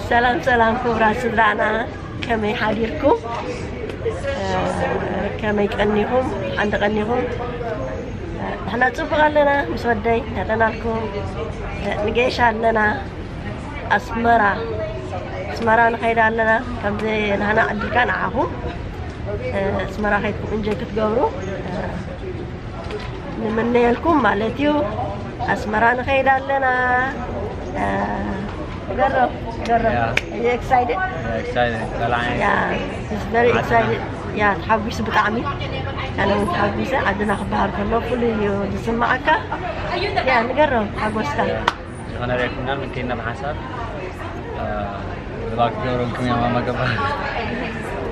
ሰላም ሰላም ክቡራት ስድራና፣ ከመይ ሓዲርኩም? ከመይ ቀኒኹም? ሓንቲ ቀኒኹም? ንሕና ጽቡቕ ኣለና፣ ምስ ወደይ ኣለናልኩም። ንገይሽ ኣለና ኣስመራ፣ ኣስመራ ንኸይድ ኣለና። ከምዚ ናህና ዕድልካ ንዓኹም ኣስመራ ከይድኩም እንጆይ ክትገብሩ ንምነየልኩም ማለት እዩ። ኣስመራ ንኸይድ ኣለና። ገረም ገረም። Yeah. Are you excited? Yeah, excited. Yeah, he's very excited. Yeah, ተሓጒሱ ብጣዕሚ። ኣነ እውን ተሓጒሰ። ዓድና ክበሃል ከሎ ፍሉይ እዩ ዝስምዓካ። ያ ንገረም ሓጎስካ። ከነርእየኩም ኢና፣ ምንከይና ብሓንሳብ፣ እ፣ ብባክ ገብረልኩም እዮም ኣመገባ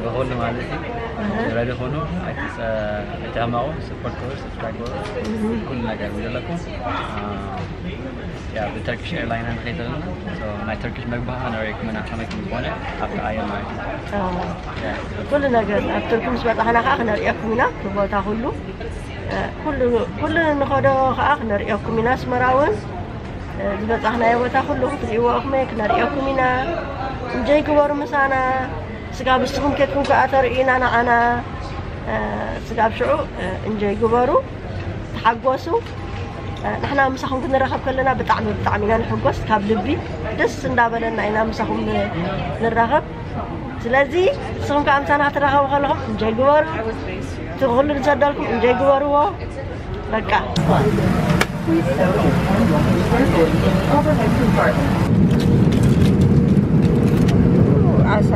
ብኹሉ ማለት እዩ። እህ። ረዲ ኹኑ፣ ኣይትጸ-፣ ኣይትሕመቑ፣ ስፖርት ግበሩ፣ ሰብስክራይብ ግበሩ፣ እህ። ኩሉ ነገር ዘለኩም። እ፣ ያ፣ ብተርኪሽ ኤርላይን ንኸይድ ዘለና። ሶ፣ ናይ ተርኪሽ መግቢ ከነርእየኩም ኢና፣ ከመይ ከም ዝኾነ ኣብቲ ኣየር ማለት እዩ። እ፣ ያ። ኩሉ ነገር ኣብ ቱርኪ ምስ በጻሕና ከኣ ክነርእየኩም ኢና፣ እቲ ቦታ ኩሉ። እ፣ ኩሉ፣ ኩሉ ንኸዶ ከኣ ክነርእየኩም ኢና፣ ኣስመራ እውን። ዝበጻሕናዮ ቦታ ኩሉ ክትርእይዎ ኢኹም፣ ክነርእየኩም ኢና። እንጆይ ግበሩ ምሳና። ስጋብ ንስኹም ኬድኩም ከኣ ተርእዩና ንዓና። ስጋብ ሽዑ እንጆይ ግበሩ፣ ተሓጎሱ። ንሕና ምሳኹም ክንራኸብ ከለና ብጣዕሚ፣ ብጣዕሚ ኢና ንሕጎስ። ካብ ልቢ ደስ እንዳበለና ኢና ምሳኹም ንራኸብ። ስለዚ ንስኹም ከኣ ምሳና ክትራኸቡ ከለኹም እንጆይ ግበሩ። እቲ ኩሉ ንሰደልኩም እንጆይ ግበርዎ። በቃ። ዓሳ።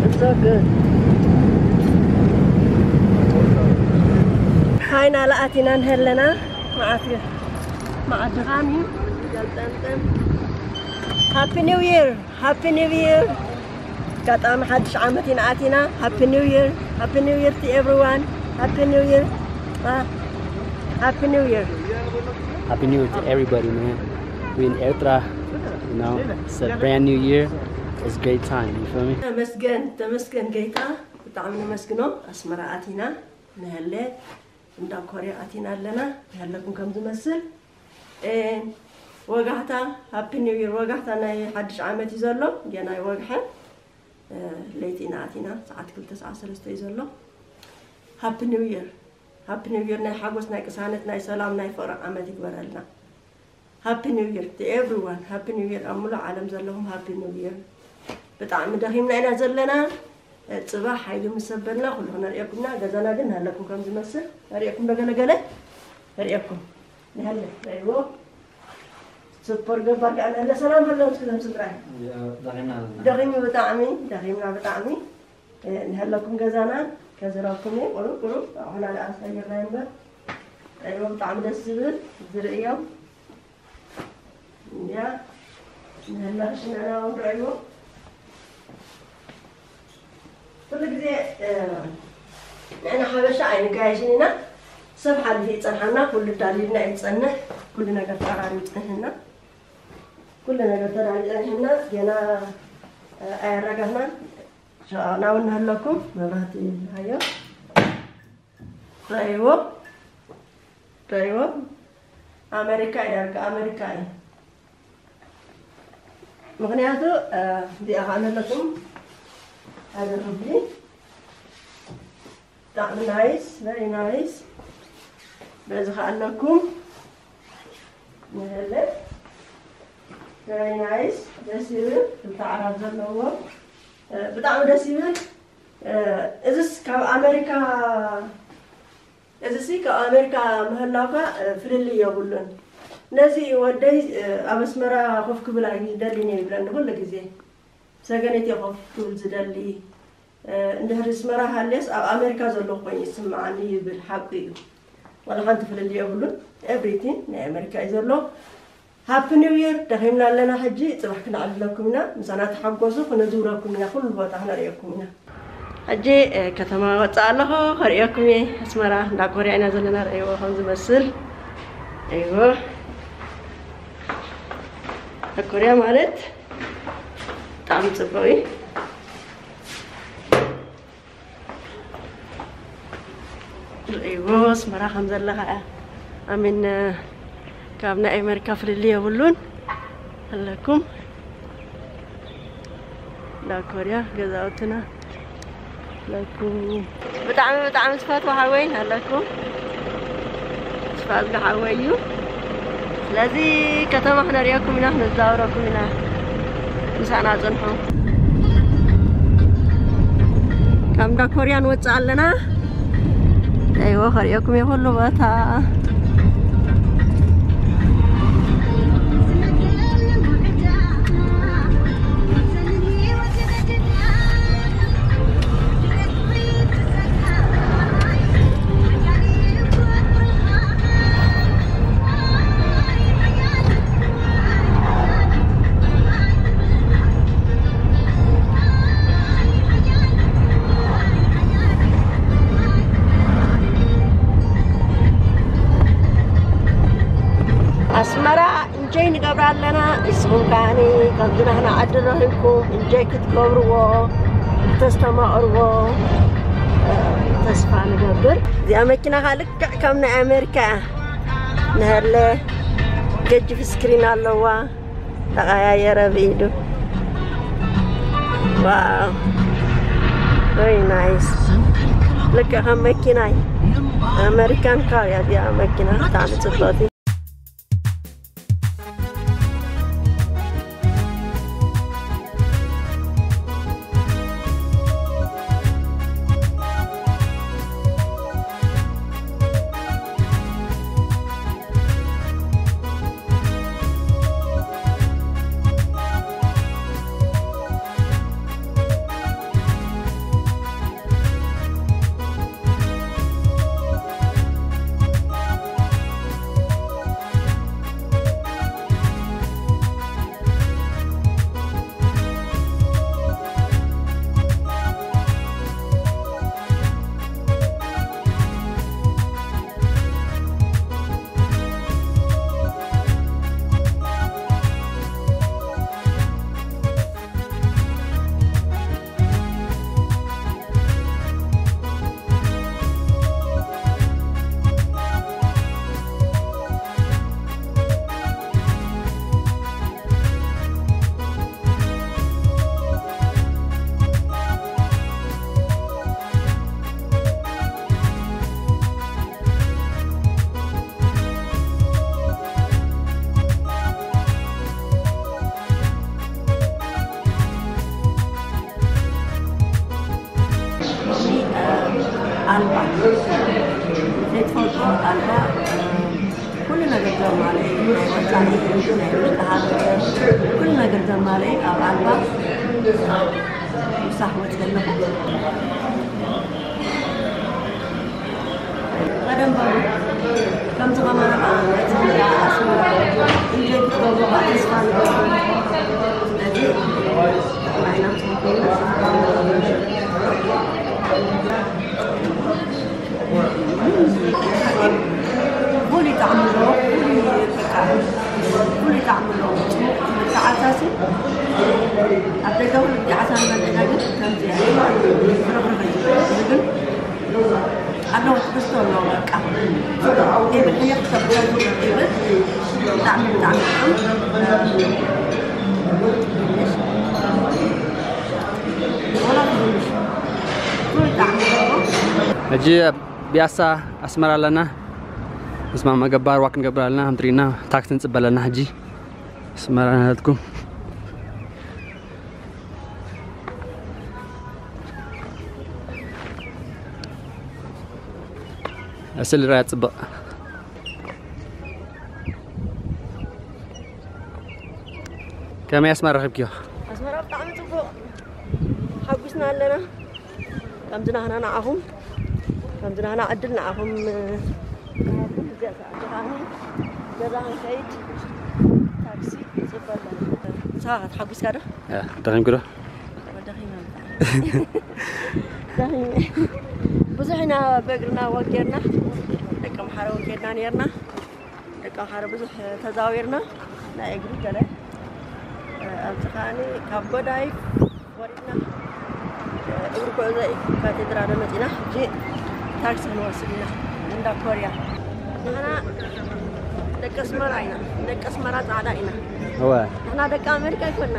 It's so good. ሃይና ለኣቲና ንሀለና። መዓት መዓት ድኻም እዩ። ገልጠምጠም። ሃፒ ኒው ይር፣ ሃፒ ኒው ይር። ኣጋጣሚ ሓድሽ ዓመት ኢና ኣቲና። ሃፒ ኒው ይር፣ ሃፒ ኒው ይር to everyone። ሃፒ ኒው ይር። ሃፒ ኒው ይር። Happy New Year to everybody, man. We in Ertra, you know, it's a brand new year. It's great time, you feel me? ተመስገን፣ ተመስገን ጌታ። ብጣዕሚ ነመስግኖ። ኣስመራ ኣቲና ንሀለ፣ እንዳ ኮርያ ኣቲና ኣለና። ንሀለኩም ከም ዝመስል፣ እ፣ ወጋሕታ፣ ሃፒ ኒው ይር። ወጋሕታ ናይ ሓድሽ ዓመት እዩ ዘሎ፣ ገና ኣይወግሐን። እ፣ ለይቲ ኢና ኣቲና፣ ሰዓት ክልተ፣ ሰዓት ሰለስተ እዩ ዘሎ። ሃፒ ኒው ይር፣ ሃፒ ኒው ይር። ናይ ሓጎስ፣ ናይ ቅሳነት፣ ናይ ሰላም፣ ናይ ፍቕሪ ዓመት ይግበረልና። ሃፒ ኒው ይር to everyone። ሃፒ ኒው ይር ኣብ ሙሉእ ዓለም ዘለኹም፣ ሃፒ ኒው ይር። ብጣዕሚ ደኺምና ኢና ዘለና። ጽባሕ ሓይሊ ምስ ሰበልና ኩሉ ክነርእየኩም ኢና። ገዛና ግን ንሀለኩም ከም ዝመስል ነርእየኩም ዶ ገለገለ? ነርእየኩም። ንሀለ፣ ረእይዎ። ሱፐር ገባር ከኣ ንሀለ። ሰላም ሃለውስ ክዘም ስድራይ። ያ፣ ደኺምና ዘለና። ደኺሙ ብጣዕሚ፣ ደኺምና ብጣዕሚ። እ፣ ንሀለኩም ገዛና ከዝረኩም እየ። ቁሩብ፣ ቁሩብ ኣኹና ደኣ ሰጊርና እምበር። ረእይዎ ብጣዕሚ ደስ ዝብል ዝርእዮም። ያ፣ ንሀለ ክሽነና እውን ረእይዎ። ኩሉ ግዜ፣ እ፣ ንሕና ሓበሻ ኣይንጋየሽን ኢና። ሰብ ሓሊፉ ይጸንሓና፣ ኩሉ ዳሊልና እዩ ዝጸንሕ፣ ኩሉ ነገር ተቐራሪቡ ይጸንሐና። ኩሉ ነገር ተዳልዩ ጸኒሕና፣ ገና፣ እ፣ ኣየረጋህናን። ሸቓቕና እውን ንሃለኩም፣ መብራህቲ ሃዮ። ረእይዎ፣ ረእይዎ። ኣመሪካ እዩ፣ ዳርጋ ኣመሪካ እዩ። ምኽንያቱ፣ እ፣ እዚኣ ኸኣ ንለኩም፣ ሓደ ክፍሊ። ብጣዕሚ ናይስ፣ very nice። በዚ ኸኣ ኣለኩም። ንህለ። Very nice። ደስ ይብል። ክልተ ዓራት ዘለዎ። እ፣ ብጣዕሚ ደስ ይብል። እ፣ እዝስ ካብ ኣመሪካ፣ እዝሲ ካብ ኣመሪካ ምህላውካ፣ እ፣ ፍልልይ የብሉን። ነዚ ወደይ፣ እ፣ ኣብ ኣስመራ ኮፍ ክብል ኣይደልን እየ ይብለኒ ኩሉ ግዜ። ሰገነት እየ ኮፍ ክብል ዝደሊ። እ፣ እንድሕሪ ኣስመራ ሃልየስ ኣብ ኣመሪካ ዘለኹ ኮይኑ ይስምዓኒ ይብል። ሓቁ እዩ። ዋላ ሓንቲ ፍልልይ የብሉን። ኤቭሪቲንግ ናይ ኣመሪካ እዩ ዘሎ። ሃፒ ኒው ይር። ደኺምና ኣለና ሕጂ፣ ጽባሕ ክነዕልለኩም ኢና። ምሳና ተሓጎሱ፣ ክነዝውረኩም ኢና፣ ኩሉ ቦታ ክነርእየኩም ኢና። ሕጂ፣ እ፣ ከተማ ወጽእ ኣለኹ፣ ከርእየኩም እየ። ኣስመራ እንዳ ኮርያ ኢና ዘለና፣ ርእይዎ ከም ዝመስል። ኣይዎ፣ ኮርያ ማለት ብጣዕሚ ጽቡቕ እዩ። ርእይዎ፣ ኣስመራ ከም ዘለኻ እያ። ኣሜን። ካብ ናይ ኣሜሪካ ፍልልይ የብሉን። ኣለኩም እንዳ ኮርያ ገዛውትና ኣለኩም። ብጣዕሚ፣ ብጣዕሚ ዝፈትዎ ሓወይ ኣለኩም። ተስፋ ዝሓወይ እዩ። ስለዚ ከተማ ክነርእየኩም ኢና፣ ክነዛውረኩም ኢና። ምሳና ጽንሑ። ካብ እንዳ ኮርያ ንወጽእ ኣለና። ኣይዎ፣ ከርእየኩም እየ ኩሉ ቦታ። ኣስመራ እንጆይ ንገብራ ኣለና። ንስኹም ከዓኒ ከምዚ ናህና ዓዲ ረኺብኩም እንጆይ ክትገብርዎ፣ ክተስተማቕርዎ፣ እ፣ ተስፋ ንገብር። እዚኣ መኪና ከዓ ልክዕ ከም ናይ ኣሜሪካ እያ። ንሃለ ገጅፍ ስክሪን ኣለዋ። ተቐያየረ ብኢዱ። ዋው፣ very nice። ልክዕ ከም መኪናይ ኣሜሪካን ካር እያ እዚኣ መኪና። ብጣዕሚ ጽብቕቲ። ኣልባ ዘይትፈልጦ ኣልባ፣ ኩሉ ነገር ዘማልእ፣ ናይ ወጻኢ፣ ናይ ውሽጢ ሃገር፣ ኩሉ ነገር ዘማልእ ኣብ ኣልባ ምሳሕ ወጽእ ኣለኹ። ቀደም በሉ፣ ከምዚ ከማና ከዓ ነቲ ኣስመራ ኢንጆይ ክትገብሩ ከዓ ተስፋ ንገብር። ስለዚ ጥዕና ኢና ንጽበየኩም። ፍሉይ ጣዕሚ ኣለዎ፣ ፍሉይ በቃ፣ ፍሉይ ጣዕሚ ኣለዎ። ጽቡቕ መተዓሳሲ። ኣብ ደገ ኩሉ ግዜ ዓሳ ንበልዕ ኢና፣ ግን ከምዚ እያ። ዝረኽረኸ እዩ። እዚ ግን ኣለዎ፣ ትሕዝቶ ኣለዎ። በቃ ኢብል ሕየት ሰብ ኢብል ብጣዕሚ፣ ብጣዕሚ ጥዑም። ድንሽ። ወላ ድንሽ። ፍሉይ ጣዕሚ ኣለዎ። ሕጂ ኣብ ቢያሳ ኣስመራ ኣለና። ንስማማ ገባር ዋክ ንገብር ኣለና። ከም ትሪእና ታክሲ ንጽበ ኣለና። ሕጂ ኣስመራ ናትኩም። እስል ራያ ጽብቕ። ከመይ ኣስመራ ረኺብክዮ? ኣስመራ ብጣዕሚ ጽቡቕ። ሓጒስና ኣለና። ከምዚ ናህና ንዓኹም፣ ከምዚ ናህና ዕድል ንዓኹም፣ እ፣ ንሃብኩም። እዚኣ ሰዓት ከኣ ገዛ ክንከይድ ታክሲ ንጽበ ኣለና። ንስኻ ከ ተሓጒስካ ዶ? እ፣ ደኺምኪ ዶ? ደኺመ ብጣዕሚ። ደኺመ። ብዙሕ ኢና ብእግርና ወክ ጌርና፣ ደቂ ኣምሓራ ወክ ጌርና ኔርና። ደቂ ኣምሓራ ብዙሕ ተዛዊርና፣ ናይ እግሪ ገለ፣ ኣብዚ ከኣኒ ካብ ጎዳይፍ ወሪድና፣ እግሪ ጉዕዞ እዩ፣ ካቴድራል መፂና። ሕጂ ታክሲ ክንወስድ ኢና፣ እንዳ ኮርያ። ንሕና ደቂ ኣስመራ ኢና፣ ደቂ ኣስመራ ፃዕዳ ኢና። እወ። ንሕና ደቂ ኣሜሪካ ኣይኮንና።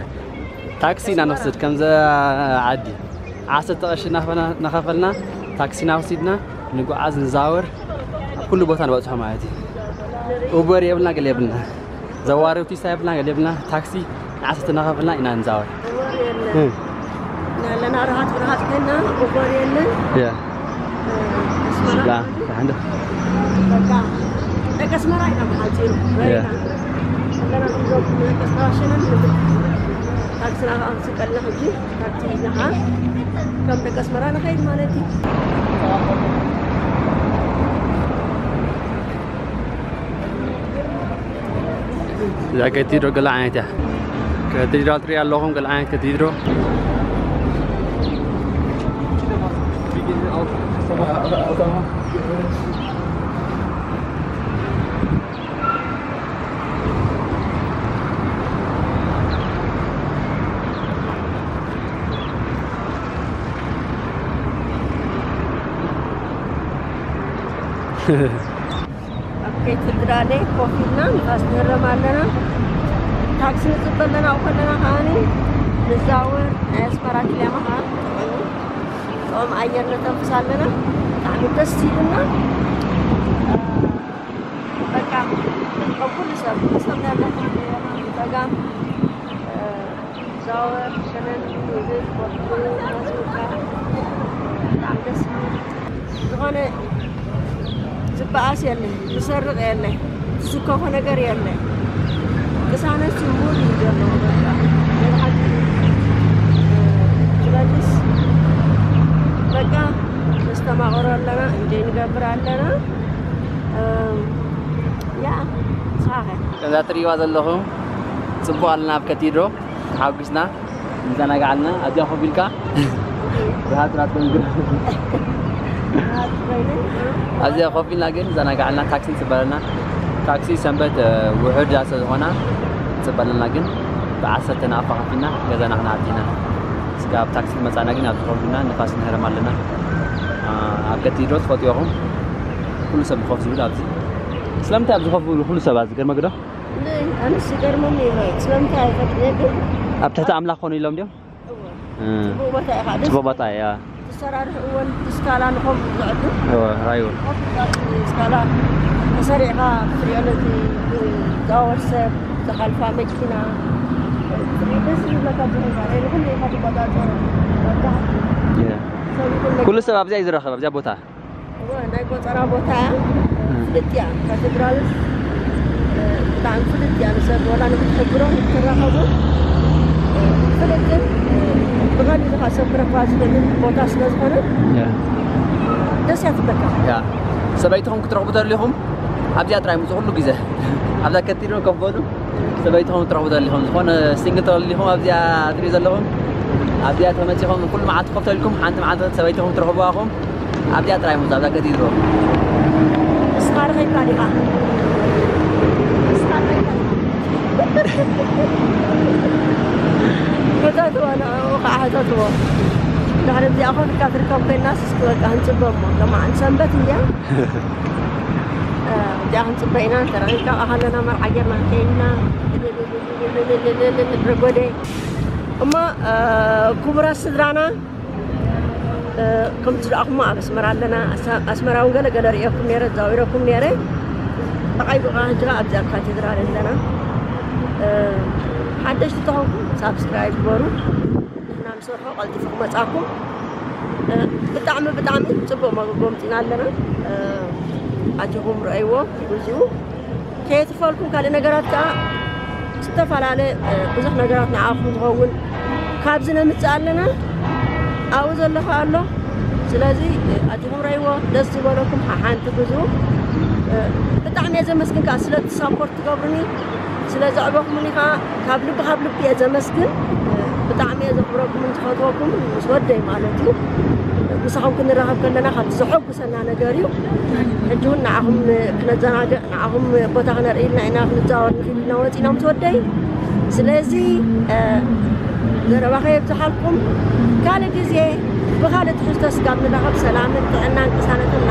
ታክሲ ኢና ንወስድ፣ ከምዚ ዓዲ ዓሰርተ ቅርሺ እናኸፈልና፣ እናኸፈልና ታክሲና ወሲድና ንጓዓዝ፣ ንዛወር፣ ኣብ ኩሉ ቦታ ንበፅሖ ማለት እዩ። ኡበር የብልና፣ ገለ የብልና፣ ዘዋሪ ኣውቶቡስ የብልና፣ ገለ የብልና። ታክሲ ንዓሰርተ እናኸፈልና ኢና ንዛወር። ኡበር የለን። እም። ያለና ረሃጥ ረሃጥ ኮይና ኡበር የለን። ያ። ኣስመራ ላ፣ ሓንደ። በቃ ደቂ ኣስመራ ኢና ብሓፂሩ። ያ። ኣለና፣ ደቂ ኣስመራ ሸነን ንብል። ታክስና ከዓ ስቀልና ሕጂ፣ ታክሲ ሒዝና ከዓ ከም ደቂ ኣስመራ ንኸይድ ማለት እዩ። እዛ ከቲድሮ ገለ ዓይነት እያ። ከቲድሮ ትሪኢ ኣለኹም፣ ገለ ዓይነት ከቲድሮ። ኣብ ካቴድራል ኮፍ ኢልና ንፋስ ንህረም ኣለና። ታክሲ ንፅበ ኣለና፣ ኣብኡ ከለና ከዓኒ ንዛወር፣ ናይ ኣስመራ ክሊማ ከዓ ጥዑም ኣየር ነተንፍስ ኣለና። ብጣዕሚ ደስ ኢሉና። በቃ፣ ካብ ኩሉ ሰብ፣ ሰብ ናይ ኣምላኽ፣ ጸጋም፣ ዛወር፣ ሸነን፣ ውዝን፣ ወርቂ፣ ናዝሩካ፣ ብጣዕሚ ደስ ይብል። ዝኾነ ዝበኣስ የለ፣ ዝሰርቕ የለ፣ ዝስከፎ ነገር የለ። ቅሳነት ስሙር እዩ ዘለዎ፣ በቃ። መብሓቲ፣ ትበልስ፣ በቃ፣ ነስተማቕሮ ኣለና፣ እንጆይ ንገብር ኣለና። እም፣ ያ፣ ንስኻ ከ? ከምዛ ትርእይዋ ዘለኹም ጽቡቕ ኣለና ኣብ ከቲድሮ ተሓጒስና፣ ንዘናጋዕ ኣለና። ኣብዚኣ ኮፍ ኢልካ ብሃት ራት ኮይኑ ግን ኣብዚኣ ኮፍ ኢልና ግን ዘናጋዕ ኣለና። ታክሲ ንጽበ ኣለና። ታክሲ ሰንበት፣ እ፣ ውሑድ እያ ስለ ዝኾና ንጽበ ኣለና። ግን ብዓሰርተ ናቕፋ ከፊልና ገዛና ክንኣቱ ኢና። ስጋብ ታክሲ መጻና ግን ኣብዚ ኮፍ ኢልና ንፋስ ንህረም ኣለና። እ፣ ኣብ ከቲድሮ ትፈልጡ ኢኹም። ኩሉ ሰብ ኮፍ ዝብል ኣብዚ። ስለምንታይ ኣብዚ ኮፍ ዝብሉ ኩሉ ሰብ ኣብዚ ገርመክ ዶ? ን-፣ ኣነስ ይገርመኒ እዩ ማለት ስለምንታይ ኣይፈልጥን እየ፣ ግን ኣብ ትሕቲ ኣምላኽ ኮኑ ኢሎም ድዮም? እወ። እ። ጽቡቕ ቦታ እዩ፣ ደስ ጽቡቕ ቦታ እዩ፣ ያ። ትሰራርሕ እውን ስካላ ንኸምኡ ዝዕድም። እወ፣ ራእዩ። ስካላ ተሰሪዕኻ ክትሪኦ ነቲ ዝዛወር ሰብ፣ ዝሓልፋ መኪና፣ ደስ ይብለካ። ብህንፃ ናይ ንኹሉ ኢኻ ትቆጻጸሮ። ወዳሕቲ። ያ። ሰብ ይኹን ኩሉ ሰብ ኣብዚኣ እዩ ዝረኸብ፣ ኣብዚኣ ቦታ። እወ፣ ናይ ቆጸራ ቦታ እያ። እም። ፍልጥቲ እያ። ካቴድራልስ፣ እ፣ ብጣዕሚ ፍልጥቲ እያ። ንሰብ ወላ ንክትሕብሮ፣ ንክትራኸቡ፣ እ፣ ፍልጥትን፣ እ፣ ብቐሊሉ ከዓ ሰብ ክረኽባ ዝኽእልን ቦታ ስለ ዝኾነ፣ ያ። ደስ እያ ትብለካ። ያ። ሰበይትኹም ክትረኽቡ ተደሊኹም፣ ኣብዚኣ ጥራይ ምጹ ኩሉ ግዜ። ኣብዛ ከቲድኩም ኮፍ በሉ። ሰበይትኹም ትረኽቡ ተደሊኹም፣ ዝኾነ ሲንግል ተደሊኹም ኣብዚኣ ትሪኡ ዘለኹም፣ ኣብዚኣ ተመጺኹም ኩሉ መዓልቲ ኮፍ ተልኩም፣ ሓንቲ መዓልቲ ሰበይትኹም ትረኽቡዋ ኢኹም። ኣብዚኣ ጥራይ ሙዝ፣ ኣብዛ ከቲድሮ። ንስኻ ርኸብካ ዲኻ? ንስኻ ርኸብካ ዲኻ? ሕተትዎ፣ ንዕኡ ከዓ ሕተትዎ። ድሕሪ እዚኣ ኮፍ ኢልካ ትርከብ ኮይናስ፣ እስኪ በቃ ክንጽበ እሞ፣ ከማን ሰንበት እንድያ። እ፣ እዚኣ ክንጽበ ኢና፣ እንተ ረኺብካ ከለና መርዓ ጌርና ከይድና። ረጎዴ። እሞ፣ እ፣ ክቡራት ስድራና፣ እ፣ ከምቲ ዝረኣኹሞ ኣብ ኣስመራ ኣለና። ኣስ-፣ ኣስመራ እውን ገለ ገለ ርእየኩም ነይረ፣ ተዛዊረኩም ነይረ። ብዓይቡ ከዓ ሕጂ ከዓ ኣብዚ ኣብ ካቴድራል ኣለና። እ፣ ሓደሽቲ ተኾንኩም ሳብስክራይብ ግበሩ። ንሕና ንሰርሖ ቀልጢፉ ክመጻኩም። እ፣ ብጣዕሚ፣ ብጣዕሚ ጽቡቕ መጎጎምፂና ኣለና። እ፣ ኣቲኹም ረኣይዎ፣ ግዝኡ። ከየጥፈልኩም ካልእ ነገራት ከዓ ዝተፈላለየ፣ እ፣ ብዙሕ ነገራት ንዓኹም ዝኸውን ካብዚ ነምጽእ ኣለና። ኣብኡ ዘሎ ከዓ ኣሎ። ስለዚ፣ እ፣ ኣቲኹም ረኣይዎ፣ ደስ ዝበለኩም ሓሓንቲ ግዝኡ። እ፣ ብጣዕሚ እየ ዘመስግን ከዓ ስለቲ ሳፖርት ትገብሩኒ፣ ስለ ዘዕበኹምኒ ከዓ ካብ ልቢ፣ ካብ ልቢ እየ ዘመስግን። እ፣ ብጣዕሚ እየ ዘኽብረኩምን ዝፈትወኩም ምስ ወደይ ማለት እዩ። ምሳኹም ክንራኸብ ከለና ካብቲ ዘሐጉሰና ነገር እዩ። ሕጂ እውን ንዓኹም ክነዘናግዕ ንዓኹም ቦታ ክነርኢ ኢልና ኢና ክንዛወር ንኽእል ኢና ወፂና ምስ ወደይ። ስለዚ ዘረባኸ የብዝሓልኩም። ካልእ ግዜ ብኻልእ ትሕዝቶ ስጋብ ንራኸብ ሰላምን ጥዕናን ቅሳነትን